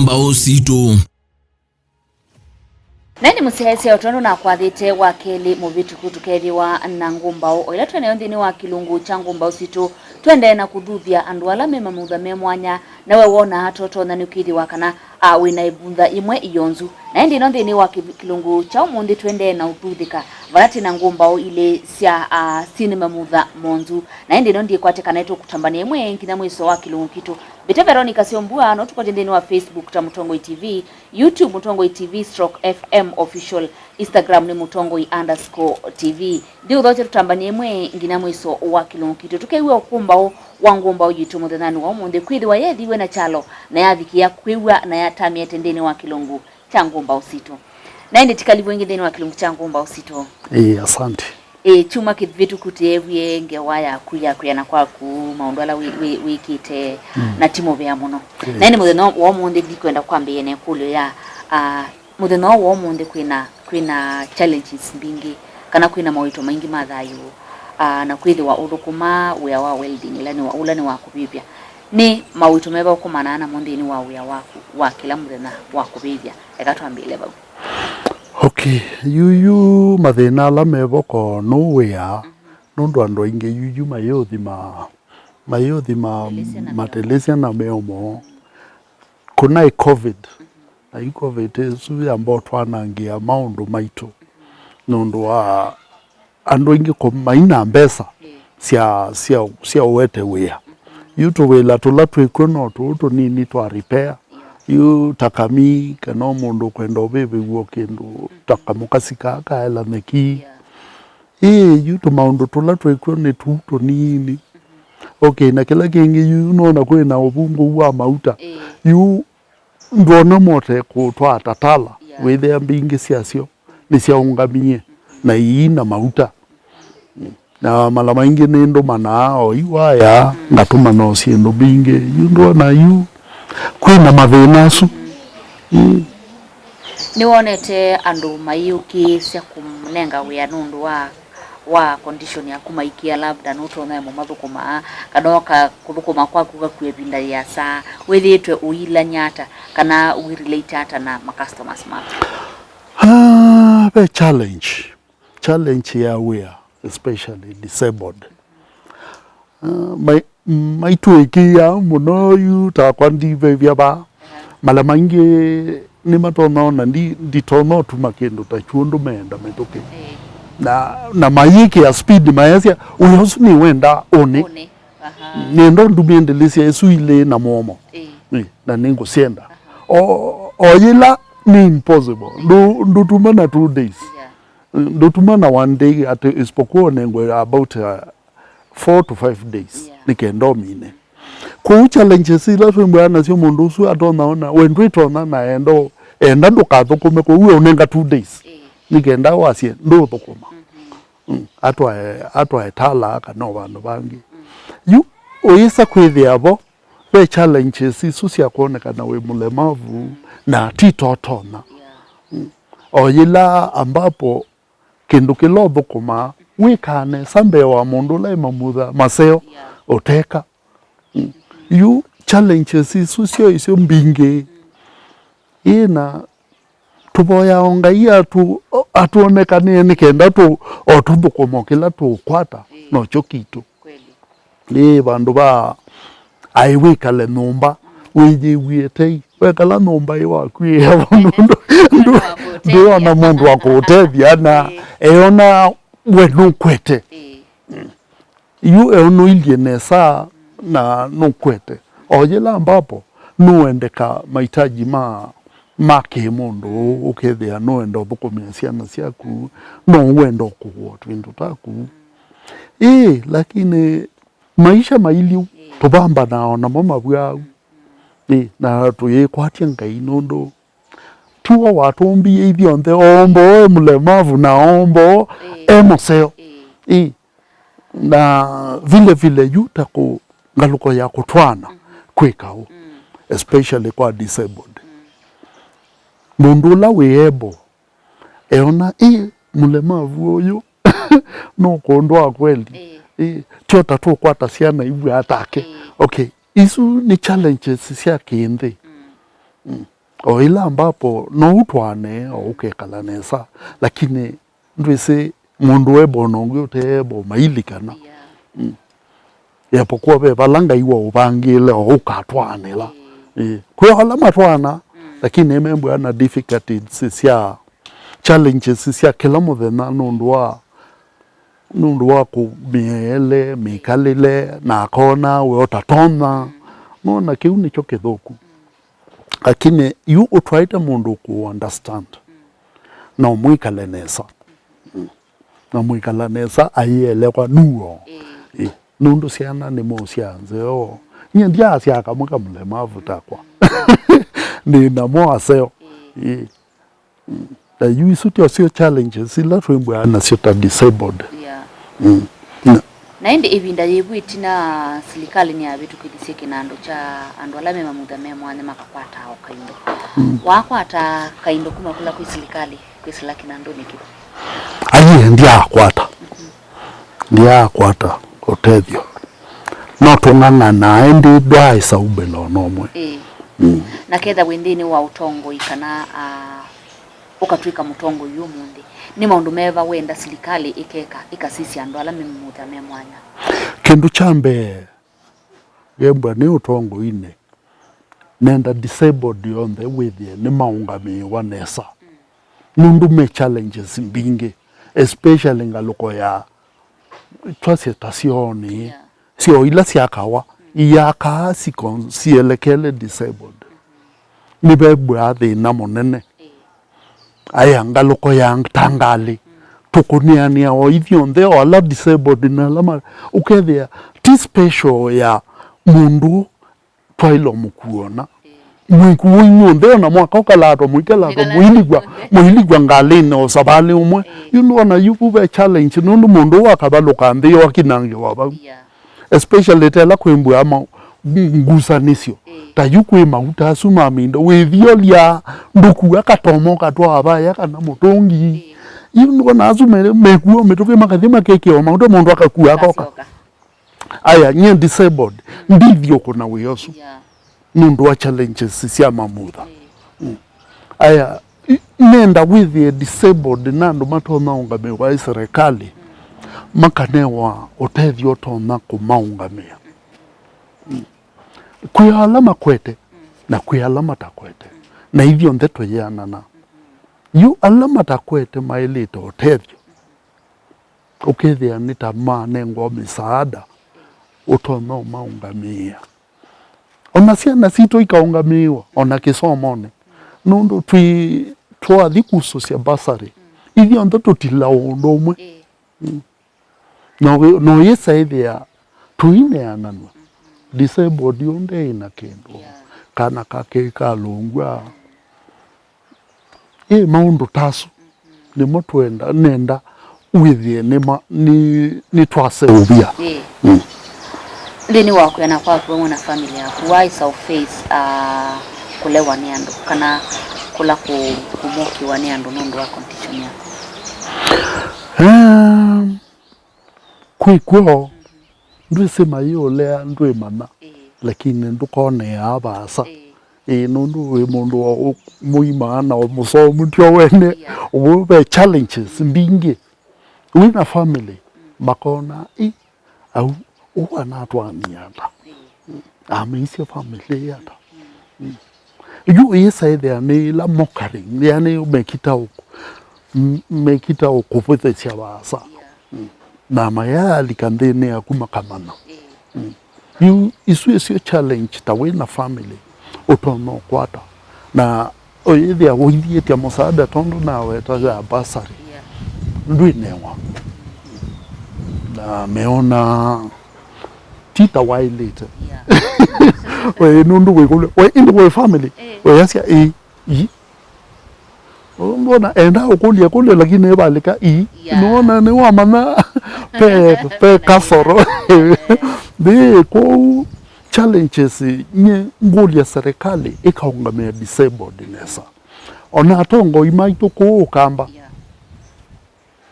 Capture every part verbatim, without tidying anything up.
Mbaũ sitũ. Na ĩndĩ mũsyaĩĩsya, o tondũ nakwathĩte wa kelĩ mũvĩtũku, tũkeethĩwa na ngũmbaũ o ĩla twĩ nayo nthĩnĩ wa kĩlungu kya ngũmbaũ sitũ. Tũendee na kũthuthya andũ ala me mamutha me mwanya, na we wonaa ta ũtonya nĩ kwĩthĩwa kana a, wĩ na ĩvundha yĩmwe ĩyonzu. Na ĩndĩ ĩno nthĩnĩ wa kĩ- kĩlungu kya ũmũnthĩ tũendee na ũthuthĩka vala twĩ na ngũmbaũ ilĩ sya a, syĩ nĩ mamutha monzu. Na ĩndĩ ĩno ndiĩkwatya kana ĩtũkũtambany'a ĩmwe nginya mwĩso wa kĩlungu kitũ. Mbĩte Veronica Syombua, no tũkwate nthĩnĩ wa Facebook ta Mũtongoi T V, YouTube Mũtongoi T V stroke F M Official, Instagram nĩ Mũtongoi underscore T V. Nthi ũthokye tũtambany'e ĩmwe nginya mwĩso wa kĩlungu kitũ. Tũkew'a ũkũmbaũ wa ngũmbaũ yitũ mũthenyanĩ wa ũmũnthĩ, kwĩthĩwa yethiwe na kyalo na yavikĩa kwĩw'a na yatamĩete nthĩnĩ wa kĩlungu kya ngũmbaũ sitũ. Na ĩndĩ tũkalivwa ĩngĩ nthĩnĩ wa kĩlungu kya ngũmbaũ sitũ. Ĩĩ, asante. Ĩĩ, kyumwa kĩvĩtũku tĩeewie ngewa yaku ya kwĩana kwaku, maũndũ ala wĩ- wĩ- wĩkĩte, na ti mũvea mũno. Na ĩndĩ mũthenya wa ũmũnthĩ ndikwenda kwambĩĩa na ĩkũlyo ya, ah, mũthenya ũũ wa ũmũnthĩ kwĩna, kwĩna challenges mbingĩ, kana kwĩna mawĩto maingĩ ma thayũ, ah, na kwĩthĩwa ũthũkũma wĩa wa welding ĩla nĩ wa- ũla nĩ wa kũvĩvya. Nĩ mawĩto meva ũkomanaa namo nthĩnĩ wa wĩa waku wa kĩla mũthenya wa kũvĩvya? Eka twambĩĩle vau. Okay, yuyu mathĩna ala me vo ko nũwĩa, nũndũ andũ aingĩ yuyu mayĩũthima, mayĩũthima matelesya na meo moo. Kũnaĩ covid, na yu covid ĩsu yamba ũtwanangĩa maũndũ maitũ, nũndũ wa andũ aingĩ ko maina mbesa sya, sya, sya ũete wĩa. Yu tũwĩla tũla twĩkw'o no tũũ tũnini twa repair. Yu ta kami kana o mũndũ ũkwenda ũvĩvĩw'o kĩndũ ta kamũkasi kaa kaela nyeki. Ĩĩ, yu tũmaũndũ tũla twĩkw'o nĩ tũu tũnini. Okay, na kĩla kĩngĩ yu nona kwĩna ũvungũu wa mauta. Yu ndwona mote kũtwaa tatala, wĩthĩa mbingĩ syasyo nĩsyaũngamie na ii na mauta. Na mala maingĩ nĩndũmanaa o yu waya, ngatũmana o syĩndũ mbingĩ. Yu ndwona yu kwĩna mathĩna asu. Ĩĩ. Nĩwonete andũ mayĩũkĩĩsya kũnenga wĩa nũndũ wa wa condition yaku maikĩa, labda nũtonya ĩmwe mathũkũmaa, kana ũka kũthũkũma kwaku ũkakua ĩvinda yĩasa, wĩthĩĩtwe ũilany'a ata kana ũirelate ata na ma customers maku? Ah, ve challenge, challenge ya wĩa, especially disabled. Ah, my Maitwĩkĩĩa mũno yu takwa ndivevya vaa. Mala maingĩ nĩmatonya ona ndi- nditonya ũtuma kĩndũ ta kyũ ũndũ meenda mĩtũkĩ. Na, na mayĩkĩa speed mayasya, "Wĩa ũsu nĩwenda ũnĩ." Ũnĩ. Aha. Nĩenda ndumie ndĩlĩsya ĩsu ilĩ na mũomo. Ĩĩ. Ĩ, na nĩngũsyenda. O, o yĩla nĩ impossible. Ndũ- ndũtuma na two days. Yeah. Ndũtuma na one day atĩ isipokuwa ũnengwe about a, four to five days, yeah, nĩ kenda ũmine. Kwoou challenges ila twĩmbũaa nasyo mũndũ ũsu atonya ona, we ndwĩtonya na enda, enda ndũkathũkũme kwoou we ũnenga two days, eh, nĩ kenda wasye ndũũthũkũma. Mm-hmm. Mm. Atwae, atwae tala kana o vandũ vangĩ. Mm. Yu ũyĩsa kwĩthĩa vo, ve challenges isu sya kwonekana wĩ mũlemavu, mm, na ti totonya. Yeah. Mm. O yĩla ambapo kĩndũ kĩla ũthũkũmaa, wĩkaa nesa mbee wa mũndũ ũla ĩ mamutha maseo, yeah, ũteka. Mm. Yu challenges isu syo isyo mbingĩ. Ĩĩ, na tũvoyaa o Ngai atũ- atwonekanĩe nĩ kenda tũ- o tũthũkũmo kĩla tũũkwata, ĩĩ, nokyo kitũ. Kweli. Ĩĩ, vandũ va aĩ wĩkale nyũmba wĩyĩw'ĩe tei. Wekala nyũmba ĩ waku ĩ avo nũndũ ndũ- ndũyona mũndũ wa kũũtethya na, ĩĩ, eona we nũkwete. Ĩĩ. Yu eũnũilye nesa na nũkwete. O yĩla ambapo nũendeka mahitaji ma ma kĩmũndũ, ũkethĩa nũenda ũthũkũmĩa syana syaku, no ũenda ũkũwa twĩndũ taku. Ĩĩ, lakini maisha mailiu, ĩĩ, tũvambanaa o namo mavw'au. Ĩĩ, na tũyĩkwatya Ngai nũndũ tiwe watũmbie ithyonthe, oomba o e mũlemavu na oomba o, ĩĩ, e mũseo. Ĩĩ. Ĩĩ. Na vile vile yu ta kũ- ngalũko ya kũtwaana, mhm, kwĩka ũu, mm, especially kwa disabled. Mm. Mũndũ ũla wĩ able eona, ĩ, mũlemavu ũyũ nũkũndwaa kweli. Ĩĩ. Ĩ, tyo ta tũkwata syana iw'aa take. Ĩĩ. Okay, isu nĩ challenges sya kĩnthĩ. Mm. Mm. O ĩla ambapo no ũtwaane, o ũkekala nesa, lakini ndwĩsĩ mũndũ ebo na ũngĩ ũte ebo mailikana. Yeah. Mm. Yapokuwa ve vala Ngai waũvangĩle o ũkatwaanĩla. Mm. Ĩĩ. Kwĩ ala matwaana, mm, lakini nĩmembwa na difficulties sya, challenges sya kĩla mũthenya nũndũ wa, nũndũ wa kũ-, mĩeele, mĩkalĩle, na akona we ũtatonya. Mm. Nona kĩu nĩkyo kĩthũku. Mm. Lakini yu ũtwaĩte mũndũ ũkũ understand. Mm. Na ũmwĩkale nesa. Mm. Na mwĩkala nesa aielekwa nuo. Ĩĩ. Ĩĩ. Nũndũ syana nĩ mosya nzeo. Nyie ndyaasya kamwe kamũlemavu takwa. Nĩ namo aseo. Ĩĩ. Ĩĩ. Mm. Na yu isu tyo syo challenges ila twĩmbwaa nasyo ta disabled. Yeah. Mm. Na, na ĩndĩ ĩvinda yĩvu ĩtina, silikalĩ nĩyavĩtũkĩthisye kĩnandũ kya andũ ala me mamutha me mwanya makakwataa o kaindo. Mm. Wakwata kaindo kuma kũla kwĩ silikalĩ kwĩsĩla kĩnandũnĩ kĩu? Aiee, ndyaakwata. Mhm. Ndyaakwata ũtethyo. No tũng'ang'anaa, ĩndĩ ndwaaĩsa umbĩla o na ũmwe. Ĩĩ. Mm. Na ketha wĩ nthĩnĩ wa ũtongoi kana, ah, ũkatw'ĩka mũtongoi ũmũnthĩ, nĩ maũndũ meva wenda silikalĩ ĩkeka ĩkasisya andũ ala me mamutha me mwanya? Kĩndũ kya mbee, ngembwa nĩ ũtongoinĩ, nenda disabled yonthe wĩthĩe nĩmaũngamĩĩwa nesa. Mm. Nũndũ me challenges mbingĩ, especially ngalũko ya, twasye ta syoonĩ, yeah, syoo ila syakawa, mm, iyakaa sikon-, sielekele disabled. Mm-hmm. Nĩvembwaa thĩna mũnene. Ĩĩ. Aya ngalũko ya ta ngalĩ, mm, tũkũnĩanĩa o ithyonthe, o ala disabled na ala ma-, ũkethĩa ti special ya mũndũ twaĩle mũkuona. Ĩĩ. Mwĩkuo inyw'onthe, ona mwaka ũkalatwa, mũikalatwa, mũiligwa, mũiligwa ngalĩnĩ o savalĩ ũmwe. Ĩĩ. Yu nĩwona yu vu ve challenge, nũndũ mũndũ ũũ akavalũka nthĩ yo akinangĩwa vau. Yeah. Especially tela kwĩmbwa ma-, ngu-, ngusanĩsyo. Ĩĩ. Ta yu kwĩ mauta asu ma mindo, wĩthiolya ndũkua katomo katwaa vaya kana mũtũngi. Ĩĩ. Yu nĩwona asu me-, mekuo mĩtũkĩ makathi makekĩwa mauta, mũndũ akakua akoka. Akasyoka. Aya, nyie disabled, mm, ndithiũkũna wĩa ũsu. Yeah. Nũndũ wa challenges sya mamutha. Mm. Mm. Aya, i-, nenda wĩthĩe disabled na andũ matonya ũngamĩwa ĩ serikali, mm, makanewa ũtethyo ũtonya kũmaũngamĩa. Mm. Kwĩ ala makwete, mm, na kwĩ ala matakwete. Mm. Na ithyonthe tũyĩanana. Mm-hmm. Yu ala matakwete maĩlĩte ũtethyo. Ũkethĩa nĩ ta manengwa mĩsaada, ũtonya ũmaũngamĩĩa. Ona syana sitũ ikaũngamĩĩwa, ona kĩsomonĩ. Nũndũ twĩ, twathi kusũsya basarĩ, ithyonthe tũtila ũndũ ũmwe. Ĩĩ. Mm. No wĩ-, no yĩsa ĩthĩa tũineananw'a. Disabled ũndĩ ĩna kĩndũ. Yeah. Kana kakĩ kalũngw'a. Ĩ maũndũ ta asu nĩmo twenda, nenda wĩthĩe nĩma-, nĩ, nĩtwaseũvya. Ĩĩ. Mm. Nthĩnĩ wa kwĩana kwaku vamwe na family yaku, waĩsa ũface, ah, kũlewa nĩ andũ kana kũla kũ-, kũmũkĩwa nĩ andũ nũndũ wa condition yaku? Ehm, kwĩ kw'o, ndwĩsĩ mayĩũlea ndwĩmanya, ĩĩ, lakini ndũkoneaa vaasa. Ĩĩ. Ĩĩ, nũndũ wĩ mũndũ wa ũ-, mũima na mũsomu tyo wene, yeah, ũu ve challenges mbingĩ. Wĩ na family, mm, makona, "Ĩ, au, ũu anatwaanie ata? Ĩĩ. Ameisye family ata?" Mm. Yu ĩsa ĩthĩa nĩ ĩla mockery, yani mekita ũkũ-, m-, mekita ũkũvũthĩsya vaasa. Yeah. Mm. Na mayaalika nthĩnĩ yaku makamanya. Ĩĩ. Mm. Yu isu ĩsyo challenge ta wĩ na family ũtonya ũkwata. Na ũyĩthĩa ũithiĩtya mũsaada tondũ naweta ya bursary. Yeah. Ndwĩnewa. Na meona ti ta waĩlĩte. Yeah. We nũndũ wĩkũlya. We ĩndĩ wĩ family. Eh. Weyasya ĩĩ. Ii. Mbona enda ũkũlya kũlya lakini ĩvalĩka ii. Yeah. Nĩwona nĩwamanya pe, pe kasoro. Nĩ kũu challenges nye ngũlya serikali ĩkaũngamĩa disabled nesa. Ona atongoi maitũ kũu Ũkamba, yeah,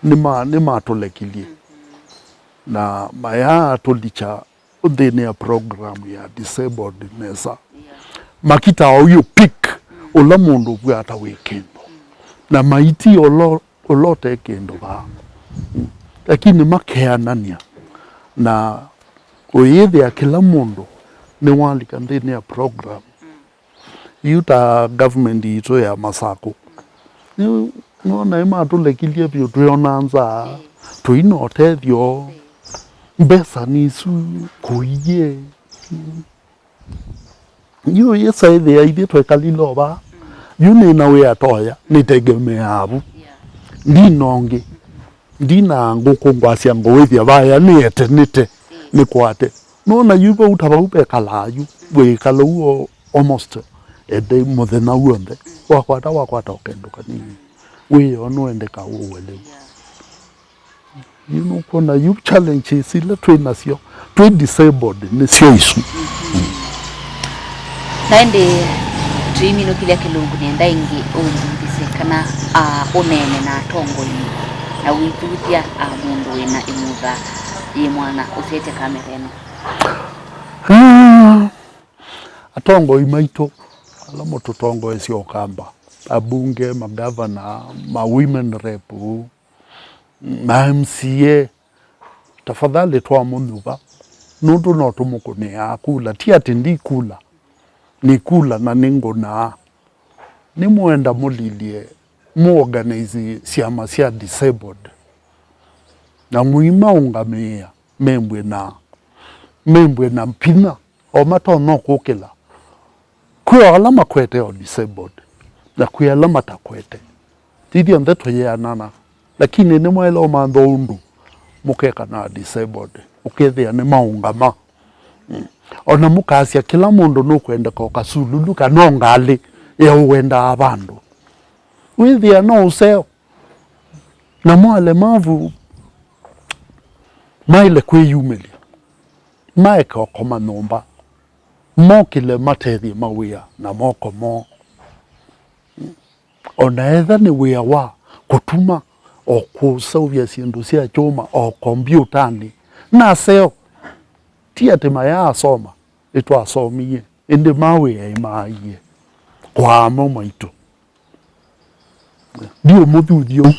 nĩma-, nĩmatũlekilye. Mm-hmm. Na mayaatũlikya nthĩnĩ ya program ya disabled nesa. Yeah. Makita oyu pick. Mm. ũla mũndũ ũkwata wĩ kĩndũ, na maiti ũla, ũla ũte kĩndũ vaa. Lakini makeanany'a na ũyĩthĩa kĩla mũndũ nĩwalika nthĩnĩ ya program. Yu ta government yitũ ya Masakũ, nĩ, nĩwona ĩmatũlekilye vyũ twĩona nzaa, tũina ũtethyo, mbesa nĩ isu kũiye. Yu yĩsa ĩthĩa ithyĩ twekalile o vaa, yu nĩ na wĩa toya, nĩtegemeaa vu. Ndina ũngĩ, ndina ngũkũ ngwasya ngũwĩthya vaya nĩete nĩte, nĩkwate. Nona yu vau ta vau vekalaa yu, wĩkala ũu o-, almost ende mũthenya w'onthe, wakwata, wakwata o kĩndũ kanini. Wĩoo nũendeka ũwelewa. Yu nũkwona yu challenges ila twĩ nasyo, twĩ disabled nĩsyo isu. Na ĩndĩ tũiminũkĩlya kĩlungu nenda ĩngĩ ũndivisye kana, ah, ũneene na atongoi na ũithuthya, ah, mũndũ wĩna ĩmutha yĩ mwana ũsyaĩtye kamera ĩno. Ah, atongoi maitũ ala mũtũtongoesya Ũkamba, abunge, magavana, ma women rep, ma M C A, tafadhali twamũnyuva, nũndũ no tũmũkũnĩaa kula. Ti atĩ ndikula, nĩkula na nĩngũnaa. Nĩmwenda mũlilye, mũorganize syama sya disabled, na mũimaũngamĩĩa, membwe na, membwe na vinya o matonya kũkĩla. Kwĩ o ala makwete o disabled, na kwĩ ala matakwete. Ti ithyonthe tũyĩanana, lakini nĩmwaĩle ũmantha ũndũ mũkeka na disabled, ũkethĩa nĩmaũngama. Mm. Ona mũkasya kĩla mũndũ nũkwendeka o kasululu kana o ngalĩ ya ũwendaa vandũ. Wĩthĩa no ũseo. Namo alemavu maĩle kwĩyumĩlya, maeke o koma nyũmba, mokĩle matethye mawĩa na moko moo. Ona etha nĩ wĩa wa kũtuma o kũseũvya syĩndũ sya kyũma o kombiũtanĩ, naseo. Ti atĩ mayaasoma, nĩtwasomie, ĩndĩ mawĩa ĩmaaie kwa amo maitũ. Ndiũmũthuthya ũu.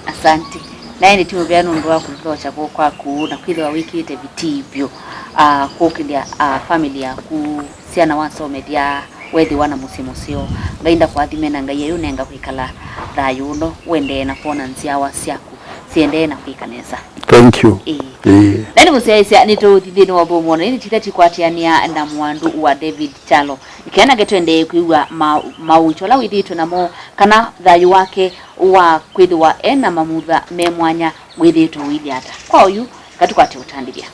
Asante. Na ĩndĩ ti mũvea nũndũ wa kũtũthokya kw'oko kwaku na kwĩthĩwa wĩkĩĩte vitii vyũ, ah, kũkĩlya, ah, family yaku, syana wasomethya, wethĩwa na mũsyĩ mũseo. Ngai ndakũathime na Ngai ayũnenga kwĩkala thayũ ũno, ũendee na kwona nzyawa syaku syendee na kwĩka nesa. Thank you. Ĩĩ. Ĩĩ. Na nĩ mũsyaĩĩsya nĩtũũthi nthĩnĩ wa ũthũmũo, na nĩ titha tikwatĩanĩa na mwandu wa David Kyalo. Nĩ kenda nake tũendee kwĩw'a ma-, maũito ala wĩthĩĩtwe namo, kana thayũ wake wa kwĩthĩwa e na mamutha me mwanya wĩthĩĩtwe ũilyĩ ata. Kwa oyu, katũkwate ũtandĩthya.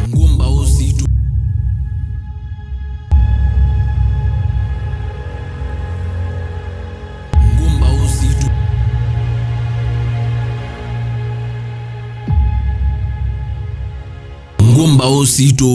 Ngũmbaũ sitũ. Ngũmbaũ sitũ. Ngũmbaũ sitũ.